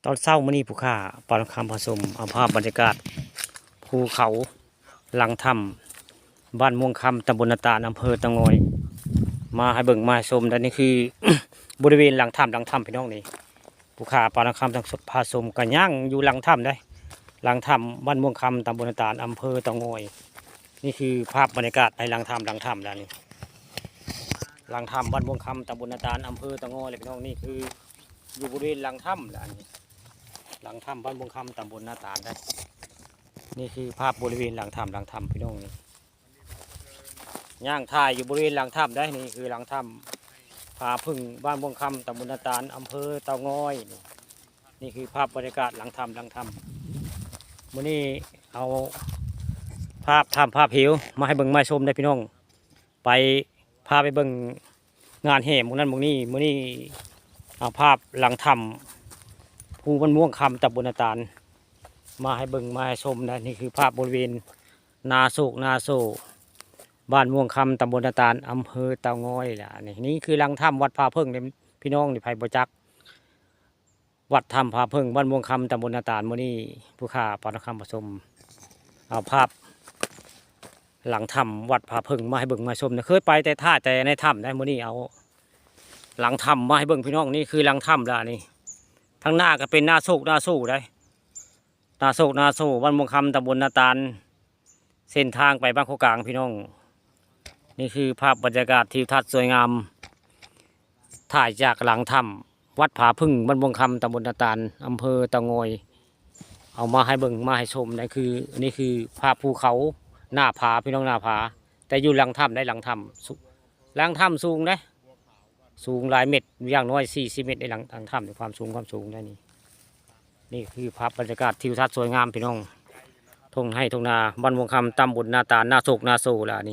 ຕອນເຊົ້າມື້ນີ້ ຜູ້ຂ້າປານຄຳພາຊົມ ເອົາພາບບັນຍາກາດພູເຂົາຫຼັງຖ້ຳ ບ້ານມ່ວງຄຳ ຕຳບົນນາຕານ ອຳເພີເຕົາງອຍ ມາໃຫ້ເບິ່ງມາໃຫ້ຊົມ. ແລະ ນີ້ຄື ບໍລິເວນຫຼັງຖ້ຳ ຫຼັງຖ້ຳ ພີ່ນ້ອງນີ້. ຜູ້ຂ້າປານຄຳພາຊົມກະຍັງຢູ່ຫຼັງຖ້ຳໃດ໋ ຫຼັງຖ້ຳບ້ານມ່ວງຄຳ ຕຳບົນນາຕານ ອຳເພີເຕົາງອຍ. ນີ້ຄືພາບບັນຍາກາດໃນຫຼັງຖ້ຳ ຫຼັງຖ້ຳແລ້ວນີ້ ຫຼັງຖ້ຳບ້ານມ່ວງຄຳ ຕຳບົນນາຕານ ອຳເພີເຕົາງອຍແຫຼະ ພີ່ນ້ອງ. ນີ້ຄືຢູ່ບໍລິເວນຫຼັງຖ້ຳແຫຼະ ອັນນີ້ ຫຼັງຖ້ຳບ້ານມ່ວງຄຳ ຕຳບົນນາຕານໄດ໋. ນີ້ຄືພາບບໍລິເວນຫຼັງຖ້ຳ ຫຼັງຖ້ຳ ພີ່ນ້ອງນີ້ ຍ່າງຖ່າຍຢູ່ບໍລິເວນຫຼັງຖ້ຳໄດ໋. ນີ້ຄືຫຼັງຖ້ຳຜາເຜິ້ງ ບ້ານມ່ວງຄຳ ຕຳບົນນາຕານ ອຳເພີເຕົາງອຍ. ນີ້ ນີ້ຄືພາບບັນຍາກາດຫຼັງຖ້ຳ ຫຼັງຖ້ຳ. ມື້ນີ້ເອົາພາບຖ້ຳພາບເຫວມາໃຫ້ເບິ່ງມາໃຫ້ຊົມໄດ໋ ພີ່ນ້ອງ. ໄປ ພາໄປເບິ່ງງານແຫ່ໝ່ອງນັ້ນໝ່ອງນີ້. ມື້ນີ້ເອົາພາບຫຼັງຖ້ຳພູບ້ານມ່ວງຄຳ ຕຳບົນນາຕານ ມາໃຫ້ເບິ່ງມາໃຫ້ຊົມນະ. ນີ້ຄືພາບບໍລິເວນນາໂຊກ ນາໂຊກ ບ້ານມ່ວງຄຳ ຕຳບົນນາຕານ ອຳເພີເຕົາງອຍລະ. ນີ້ ນີ້ຄືຫຼັງຖ້ຳວັດຜາເຜິ້ງເດ້ ພີ່ນ້ອງນີ້ ໃຜບໍ່ຈັກ ວັດຖ້ຳຜາເຜິ້ງ ບ້ານມ່ວງຄຳ ຕຳບົນນາຕານ. ມື້ນີ້ຜູ້ຂ້າປານຄຳພາຊົມ ເອົາພາບຫຼັງຖ້ຳວັດຜາເຜິ້ງມາໃຫ້ເບິ່ງມາຊົມນະ. ເຄີຍໄປແຕ່ ຖ່າຍແຕ່ໃນຖ້ຳໄດ໋ ມື້ນີ້ເອົາຫຼັງຖ້ຳມາໃຫ້ເບິ່ງ ພີ່ນ້ອງ. ນີ້ຄືຫຼັງຖ້ຳລະ ອັນນີ້ ທາງໜ້າກະເປັນນາໂຊກ ນາໂຊກໄດ໋ ນາໂຊກ ນາໂຊກ ບ້ານມ່ວງຄຳ ຕຳບົນນາຕານ ເສັ້ນທາງໄປບ້ານໂຄກາງ ພີ່ນ້ອງ. ນີ້ຄືພາບບັນຍາກາດທິວທັດສວຍງາມ ຖ່າຍຈາກຫຼັງຖ້ຳວັດຜາເຜິ້ງ ບ້ານມ່ວງຄຳ ຕຳບົນນາຕານ ອຳເພີເຕົາງອຍ ເອົາມາໃຫ້ເບິ່ງມາໃຫ້ຊົມ. ນີ້ຄື ນີ້ຄືພາບພູເຂົາ ໜ້າຜາ ພີ່ນ້ອງ ໜ້າຜາ ແຕ່ຢູ່ຫຼັງຖ້ຳໄດ໋ ຫຼັງຖ້ຳ ສູງ ຫຼັງຖ້ຳສູງເດ້ ສູງຫຼາຍເມັດ ຢ່າງໜ້ອຍສີ່ສິບເມັດໃນຫຼັງ ຫຼັງຖ້ຳ ຄວາມສູງ ຄວາມສູງໄດ໋ນີ້. ນີ້ຄືພາບບັນຍາກາດທິວທັດສວຍງາມ ພີ່ນ້ອງ ທົ່ງໄຮ່ທົ່ງນາ ບ້ານມ່ວງຄຳ ຕຳບົນນາຕານ ນາໂຊກ ນາໂຊລະນີ້.